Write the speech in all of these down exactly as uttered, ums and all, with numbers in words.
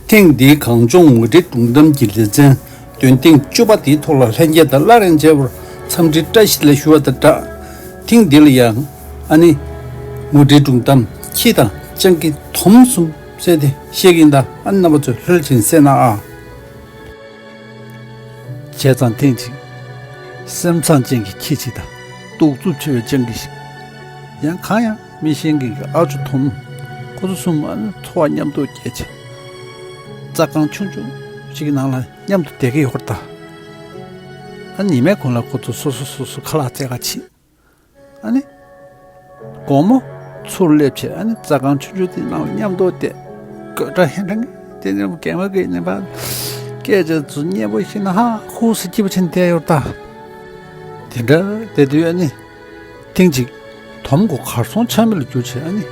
ཐེངས་འདིའི་གངས་ལྗོངས་ངོ་སྤྲོད་སྒྲུང་གཏམ་གྱི་ལེ་ཚན་འདོན་ཐེངས་བཅུ་པ་དེའི་ཐོག་ལ་ལྷན་རྒྱས་དང་སླར་ཡང་མཇལ་བར་འཚམས་འདྲི་བཀྲ་ཤིས་བདེ་ལེགས་ཞུ་བ་དང་སྦྲགས། ཐེངས་འདི་ལ་ཡང་ཨ་ནི་ངོ་སྤྲོད་སྒྲུང་གཏམ་ཁྱི་དང་སྤྱང་ཀི་དོམ་གསུམ་བཤད་དེ་བཤད་ཀྱིན་གདའ། ཨ་ནི་རྣམ་པ་ཚོས་ལྷོད་ལྷོད་བྱས་ནས་གསན་གནང་ཨ། བྱས་ཙང་ཐེངས་གཅིག་སེམས་བཟང་ཅན་གྱི་ཁྱི་གཅིག་དང་གདུག་རྩུབ་ཆེ་བའི་སྤྱང་ཀི་ཞིག་ཡང་གང་ཡང་མི་ཤེས་མཁན་གྱི་ཨ་ཅོ་དོམ། ཁོ་ཚོ་གསུམ་ཨ་ནི་འཚོ་བ་མཉམ་དུ་སྐྱེལ་བྱས། རྩྭ་ཁང་ཆུང་ཆུང་ཞིག་གི་ནང་ལ་མཉམ་དུ་བསྡད་ཀྱི་ཡོད་རེད་ད། ཨ་ཉི་མའི་གུང་ལ་ཁོ་ཚོ་སོ་སོ་སོ་སོ་ཁ་ལག་བཙལ་ག་ཕྱིན། ཨ་ནི། དགོང་མོ་ཚུར་སླེབས་བྱས་ཨ་ནི་རྩྭ་ཁང་ཆུང་ཆུང་དེའི་ནང་ལ་མཉམ་དུ་བསྡད། དགོད་བྲ་ཧན་ཧྲང་དེ་ནས་གད་མོ་བགད་ནས་ཕར་སྐད་ཆ་ཚུར་སྙན་པོ་བཤད་ན་ཧ་ཧུ་སི་སྐྱིད་པོ་བྱས་ནས་བསྡད་ཡོད་རེད་ད། དེ་འདྲ་བསྡད་དུས་ཨ་ནི། ཐེངས་གཅིག་དོམ་ཁོ་གར་སོང་ཆ་མེད་ལ་གྱུར་བྱས་ཨ་ནི།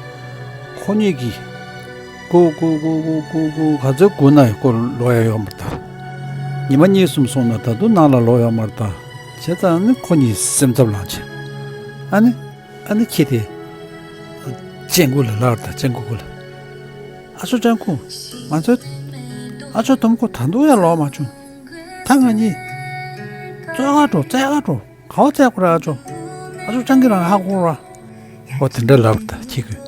ཁོ་གཉིས་ཀྱིས། ཀུ་ཀུ་ཀུ་ཀུ་ཀུ་ཀུ་ག་ཚོད་སྒུག་ན་ཡང་ཁོ་ལོག་ཡ་ཡོད་མ་རེད་ད། ཉི་མ་གཉིས་གསུམ་སོང་ན་ད་དུང་ནང་ལ་ལོག་ཡོད་མ་རེད་ད། བྱས་ཙང་ཨ་ནི་ཁོ་གཉིས་སེམས་འཚབ་ལངས་བྱས། ཨ་ནི། ཨ་ནི་ཁྱི་དེ། སྤྱང་ཀི་ལ་ལབ་རེད་ད་སྤྱང་ཀི་ཁོ་ལ། ཨ་ཅོ་སྤྱང་ཀི། ང་ཚོའི། ཨ་ཅོ་དོམ་ཁོ་ད་དུང་ཡང་ལོག་མ་བྱུང་། ད་ང་གཉིས། རྩོད་ག་འགྲོ་རྩོད་ག་འགྲོ། ག་བ་བཙལ་དགོས་རེད་ཨ་ཅོ། ཨ་ཅོ་སྤྱང་ཀི་རང་ཧ་གོ་ར། ཨོ་དེ་འདྲ་ལབ་ད་ཁྱི་ཁོས།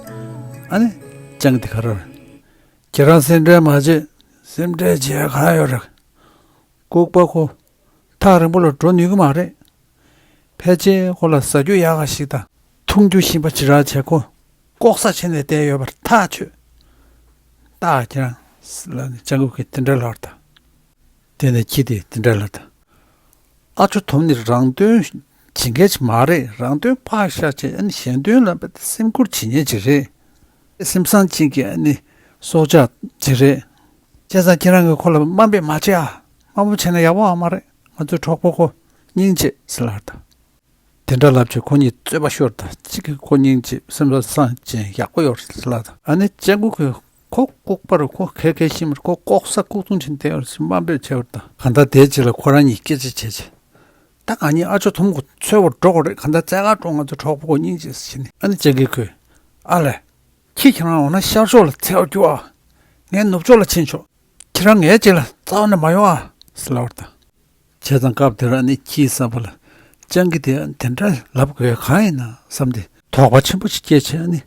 ཨ་ནི། སྤྱང་ཀི་དེ་ག་རེ་རེད། ཁྱེད་རང་སེམས་ཁྲལ་མ་བྱེད། སེམས་ཁྲལ་བྱེད་ཡ་ག་ཡོད་རེད། ལྐུགས་པ་ཁོ། ཐག་རིང་པོ་ལ་འགྲོ་ནུས་ཀྱི་མ་རེད། ཕལ་ཆེར་ཁོ་ལ་ཟ་རྒྱུ་ཡག་ག་ཞིག་དང་འཐུང་རྒྱུ་ཞིམ་པ་ཅིག་རག་བྱས་ཁོ། ལྐོག་ཟ་བྱས་ནས་བསྡད་ཡོད་པར་ཐག་ཆོད། ད་ཁྱེད་རང་། ལབ་ནས་སྤྱང་ཀི་ཁོས་དེ་འདྲ་ལབ་ད། དེ་ནས་ཁྱི་དེས་དེ་འདྲ་ལབ་ད། ཨ་ཅོ་དོམ་ནི་རང་དོན་བྱེད་མཁན་ཅིག་མ་རེད། རང་དོན་ཕར་བཞག་བྱས་ཨ་ནི་གཞན་དོན་ལ་དཔེ་སེམས་ཁུར་བྱེད་མཁན་ཅིག་རེད། སེམས་བཟང་ཅན་གྱི་ཨ་ནི་སྲོག་ཆགས་ཅིག་རེད། བྱས་ཙང་ཁྱེད་རང་གིས་ཁོ་ལ་དམའ་འབེབས་མ་བྱེད་ཨ། དམའ་འབེབས་བྱས་ན་ཡག་པོ་ཨ་མ་རེད། ང་ཚོའི་གྲོགས་པོ་ཁོ་སྙིང་རྗེ་ཟེར་ལབ་ད། དེ་འདྲ་ལབ་བྱས་ཁོ་གཉིས་རྩོད་པ་ཤོར་ད་གཅིག་གིས་ཁོ་སྙིང་རྗེ་སེམས་བཟང་ཅན་ཡག་པོ་ཡོད་རེད་ཟེར་ལབ་ད། ཨ་ནི་སྤྱང་ཀི་ཁོས་ཁོ་ལྐུགས་པ་རེད་ཁོ་ག་གེ་ཤེས་མ་རེད་ཁོ་ལྐོག་ཟ་ལྐུགས་འཐུང་བྱེད་བསྡད་ཡོད་རེད་ཟེར་དམའ་འབེབས་བྱས་པ་རེད་ད། གང་ལྟར་དེའི་རྗེས་ལ་ཁོ་རང་གཉིས་སྐད་ཆ་བྱས་བྱས། ད་ང་གཉིས་ཨ་ཅོ་དོམ་ཁོ་འཚོལ་བར་འགྲོ་དགོས་རེད། གང་ལྟར་བཙལ་ག་འགྲོ་ང་ཚོ་གྲོགས་པོ་ཁོ་སྙིང་རྗེ་ཟེར་བྱས་ནས་ཨ་ནི་སྤྱང་ཀི་ཁོས། ཨ་ལས། ཁྱི་ཁྱེད་རང་འོ་ན་ཤར་ཕྱོགས་ལ་འཚོལ་བར་རྒྱུགས་ཨ། ངས་ནུབ་ཕྱོགས་ལ་ཕྱིན་ཆོག་ཁྱེད་རང་ངའི་རྗེས་ལ་རྩ་བ་ནས་མ་ཡོང་ཨ། ཟེར་ལབ་པ་རེད་ད། བྱས་ཙང་སྐབས་དེར་ཨ་ནི་ཁྱིའི་བསམ་པ་ལ་སྤྱང་ཀི་དེ་དེ་འདྲ་ལབ་དགོས་གང་ཡིན་ན་བསམ་སྟེ་དོགས་པ་ཆེན་པོ་ཞིག་སྐྱེས་བྱས་ཨ་ནི།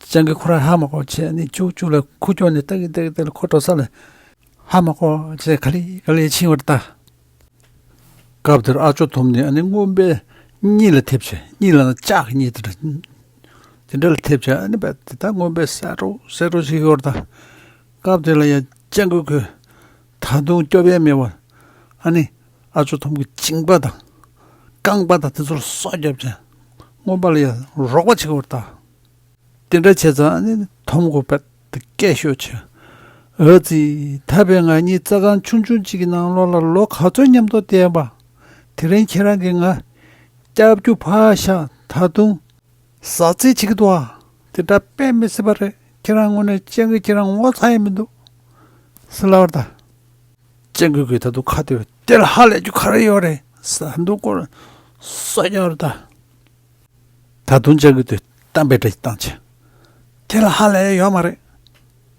སྤྱང་ཀི་ཁོ་རང་ཧ་མ་གོ་བྱས་ཨ་ནི་ཅུག་ཅུག་ལ་ཁུ་ཀྱོག་ནས་ལྟ་གི་ལྟ་གི་ལྟ་གི་ཁོ་འགྲོ་ས་ལ་ཧ་མ་གོ་བྱས་ག་ལེ་ག་ལེ་ཕྱིན་པ་རེད་ད། སྐབས་དེར་ཨ་ཅོ་དོམ་ནི་ཨ་ནི་རྔོན་པའི་སྙིང་ལ་ཐེབས་བྱས་སྙིང་ལ་ལྕགས་ཀྱི་སྙིང་དེ་འདྲ། དེ་འདྲ་ལ་ཐེབས་བྱས་ཨ་ནི་བས་དེ་ལྟར་རྔོན་པས་བསད་འགྲོ་བསད་འགྲོ་བྱེད་ཀྱི་ཡོད་རེད་ད། སྐབས་དེ་ལ་ཡང་སྤྱང་ཀི་ཁོས་ད་དུང་སྐྱོབ་ཡས་མེད་པར་ཨ་ནི་ཨ་ཅོ་དོམ་གྱི་མཇིང་པ་དང་རྐང་པ་དང་དེ་ཚོར་སོ་བརྒྱབ་བྱས་རྔོན་པ་ལ་ཡང་རོགས་པ་བྱེད་ཀྱི་ཡོད་རེད་ད། དེ་འདྲ་བྱས་ཙང་ཨ་ནི་དོམ་ཁོ་བས་དེ་སྐད་ཤོར་བྱས། འོ་ཙི། ད་བས་ང་གཉིས་རྩྭ་ཁང་ཆུང་ཆུང་གཅིག་གི་ནང་ལོགས་ལ་ལོ་ག་ཚོད་མཉམ་དུ་བསྡད་པ། དེ་རིང་ཁྱེད་རང་གིས་ང་སྐྱབས་རྒྱུ་ཕར་བཞག་ད་དུང་ཟ་རྩིས་བྱེད་ཀྱི་འདུག་ཨ། དེ་འདྲ་དཔེ་མི་སྲིད་པ་རེད། ཁྱེད་རང་དངོས་གནས་སྤྱང་ཀི་ཁྱེད་རང་ངོ་ཚ་ཡི་མི་འདུག་ཟེར་ལབ་པ་རེད་ད། སྤྱང་ཀི་ཁོས་ད་དུང་ཁ་གཏད་དེ་ལ་ཧ་ལས་རྒྱུ་ག་རེ་ཡོད་རེད་ཟེར་འདུག་སྐོར་སོ་རྒྱག་རེད་ད། ད་དུང་སྤྱང་ཀི་དེས་གཏམ་དཔེ་འདྲ་ཞིག་བཏང་བྱས། དེ་ལ་ཧ་ལས་ཡོད་མ་རེད།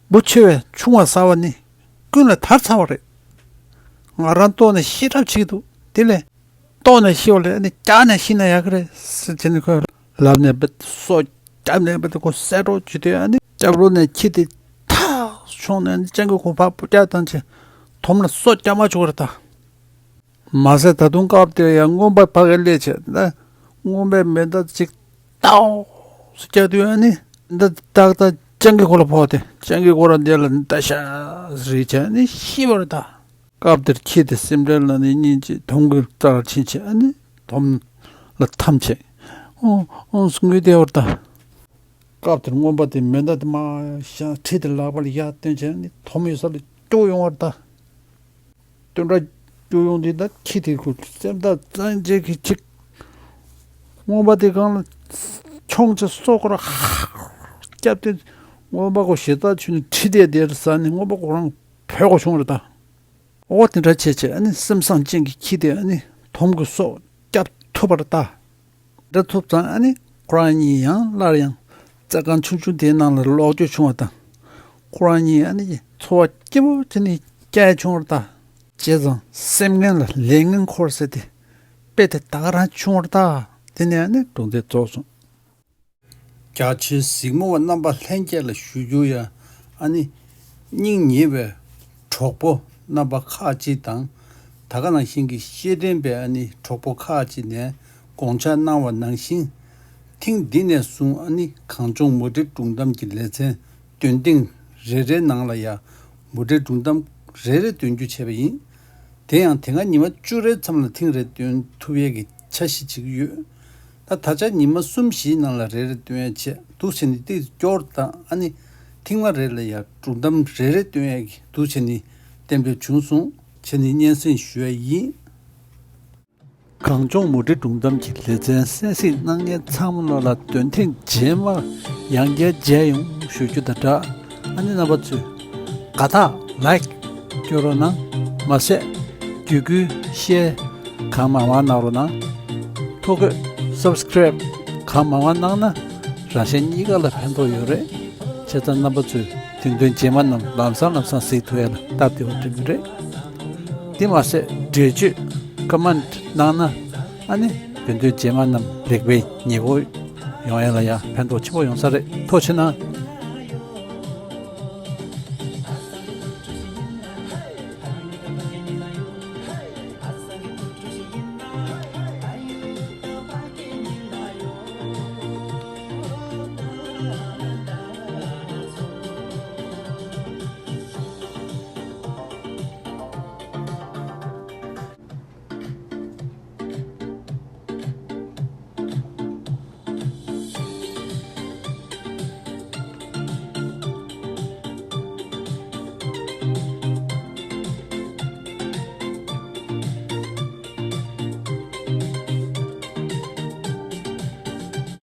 འབུ་ཆེ་བས་ཆུང་བ་ཟ་བ་ནི་ཀུན་ལ་དར་ཚར་བ་རེད། ང་རང་ལྟོགས་ནས་ཤི་གྲབས་བྱེད་ཀྱི་འདུག་དེ་ལས་ལྟོགས་ནས་ཤི་བ་ལས་ནི་རྒྱགས་ནས་ཤི་ན་ཡག་གི་རེད་ཟེར་བྱས་ནས་ཁོས་ལབ་ནས་སོ་བརྒྱབ་ནས་ཁོ་བསད་འགྲོ་བྱེད་དུས་ཨ་ནི་སྐྱབས་རོགས་ནས་ཁྱི་དེ་ཐག་མཆོངས་ནས་སྤྱང་ཀི་ཁོ་ཕར་སྤུ་རྒྱག་བཏང་བྱས་དོམ་ལ་སོ་བརྒྱབ་མ་བཅུག་པ་རེད་ད། མ་ཟད་ད་དུང་སྐབས་དེར་ཡང་རྔོན་པ་ཕ་གིར་སླེབས་བྱས་ན་རྔོན་པས་མེ་མདའ་གཅིག་ཏོག་ཙམ་བརྒྱབ་དུས་ཨ་ནི་མེ་མདའ་ཏག་ཏག་སྤྱང་ཀི་ཁོ་ལ་ཕོག་སྟེ་སྤྱང་ཀི་ཁོ་རང་དེ་ལ་མདའ་ཤག་རིལ་བྱས་ནི་ཤི་བ་རེད་ད། སྐབས་དེར་ཁྱི་དེ་སེམས་ཁྲལ་ལ་ནི་སྙིང་རྗེ་དོམ་གྱི་རྩར་ཕྱིན་བྱས་ཨ་ནི་དོམ་ལ་འཐམས་བྱས་ཨོང་ཨོང་ངུས་བསྡད་པ་རེད་ད། སྐབས་དེར་རྔོན་པ་དེས་མེ་མདའ་དེ་མར་བཞག་གྲི་དེ་ལག་པ་ལ་ཡར་བཏོན་བྱས་ནི་དོམ་ཡོད་ས་ལ་སྐྱོར་ཡོང་བ་རེད་ད། བསྟོད་འདྲ་སྐྱོར་ཡོང་དུས་ད་ཁྱི་དེ་ཁོ་སེམས་ཐག་གཙང་བཅད་ཀྱིས་ཅིག་རྔོན་པ་དེ་སྒང་ལ་མཆོང་བྱས་སོ་ཁོ་རང་ཧ་བརྒྱབ་སྟེ་རྔོན་པ་ཁོ་ཞེ་སྡང་བྱུང་ནས་ཁྲིད་དེ་དེར་ཟ་ནས་རྔོན་པ་ཁོ་རང་བྲོས་དགོས་བྱུང་རེད་ད། འོ་དེ་འདྲ་བྱས་བྱས་ཨ་ནི་སེམས་བཟང་ཅན་གྱི་ཁྱི་དེ་ཨ་ནི་དོམ་གྱི་སོ་བརྒྱབ་ཐུབ་པ་རེད་ད། འདྲ་ཐུབ་ཙང་ཨ་ནི་ཁོ་རང་གཉིས་ཡང་སླར་ཡང་རྩྭ་ཁང་ཆུང་ཆུང་དེའི་ནང་ལ་ལོག་རྒྱུ་བྱུང་བ་དང་། ཁོ་རང་གཉིས་ཨ་ནི་ ཚོར་བ་སྐྱིད་པོ་བྱས་ནས་སྐྱེས་བྱུང་བ་རེད་ད། བྱས་ཙང་སེམས་ངན་ལ་ལས་ངན་འཁོར་ཟེར་དེ་དཔེ་དེ་ད་ག་རང་བྱུང་བ་རེད་ད། དེ་ནས་ཨ་ནི་སྒྲུང་དེ་རྫོགས་སོང་། རྒྱ་ཆེའི་གཟིགས་མོ་བ་རྣམ་པ་ལྷན་རྒྱས་ལ་ཞུ་རྒྱུ་ཡ། ཨ་ནི་སྙིང་ཉེ་བའི་གྲོགས་པོ་རྣམ་པ་ཁག་ཅིག་དང་། ད་ག་ནང་བཞིན་གྱི་ཤེས་ལྡན་པའི་ཨ་ནི་གྲོགས་པོ་ཁག་ཅིག་ནས་དགོངས་འཆར་གནང་བ་ནང་བཞིན། ཐེངས་འདི་ནས་བཟུང་ཨ་ནི་གངས་ལྗོངས་མུ་འབྲེལ་སྒྲུང་གཏམ་གྱི་ལེ་ཚན་འདོན་ཐེངས་རེ་རེའི་ནང་ལ་ཡ་མུ་འབྲེལ་སྒྲུང་གཏམ་རེ་རེ་འདོན་རྒྱུ་བྱས་པ་ཡིན། དེ་ཡང་དེ་སྔ་ཉི་མ་བཅུ་རེའི་མཚམས་ལ་ཐེངས་རེ་འདོན་ཐུབ་ཡས་ཀྱི་འཆར་གཞི་བྱེད་ཀྱི་ཡོད། ད་ད་ཆ་ཉི་མ་གསུམ་བཞིའི་ནང་ལ་རེ་རེ་འདོན་ཡས་བྱས་འདུག་བྱས་ནས་ཏིག་སྐྱོར་དང་ཨ་ནི་ཐེངས་མ་རེ་ལ་ཡ་སྒྲུང་གཏམ་རེ་རེ་འདོན་ཡས་ཀྱི་འདུག་བྱས་ནས་གཏན་འབེབས་བྱུང་སོང་བྱས་ནས་སྙན་སེང་ཞུ་ཡ་ཡིན། གངས་ལྗོངས་མུ་འབྲེལ་སྒྲུང་གཏམ་གྱི་ལེ་ཚན་གསན་གཟིགས་གནང་མཁན་ཚང་མ་ལ་འདོན་ཐེངས་རྗེས་མར་ཡང་བསྐྱར་མཇལ་ཡོང་ཞུ་རྒྱུ་དང་སྦྲགས། ཨ་ནི་རྣམ་པ་ཚོས་དགའ་རྟགས་ལའིཀ་སྐྱོན་རོགས་གནང་། མ་ཟད་བརྒྱུད་སྐུལ་ཤེར་གང་མང་མང་གནང་རོགས་གནང་། ཐོ་འགོད་སབ་སི་ཀེ་རེབ་གང་མང་མང་གནང་ན་རང་གཞན་གཉིས་ཀ་ལ་ཕན་ཐོགས་ཡོད་རེད། བྱས་ཙང་རྣམ་པ་ཚོས་དེ་འདོན་རྗེས་མ་རྣམས་ལམ་སང་ལམ་སང་གཟིགས་ཐུབ་ཡ་ལ་སྟབས་བདེ་བོ་འགྲིག་གི་རེད། དེ་མ་ཟད་འགྲེལ་བརྗོད་ཀོ་མེན་ཊི་གནང་ན་ཨ་ནི་དེ་འདོན་རྗེས་མ་རྣམས་ལེགས་པའི་ཉེས་པོ་ཡོང་ཡ་ལ་ཡ་ཕན་ཐོགས་ཆེན་པོ་ཡོང་ས་རེད། ཐུགས་རྗེ་གནང་།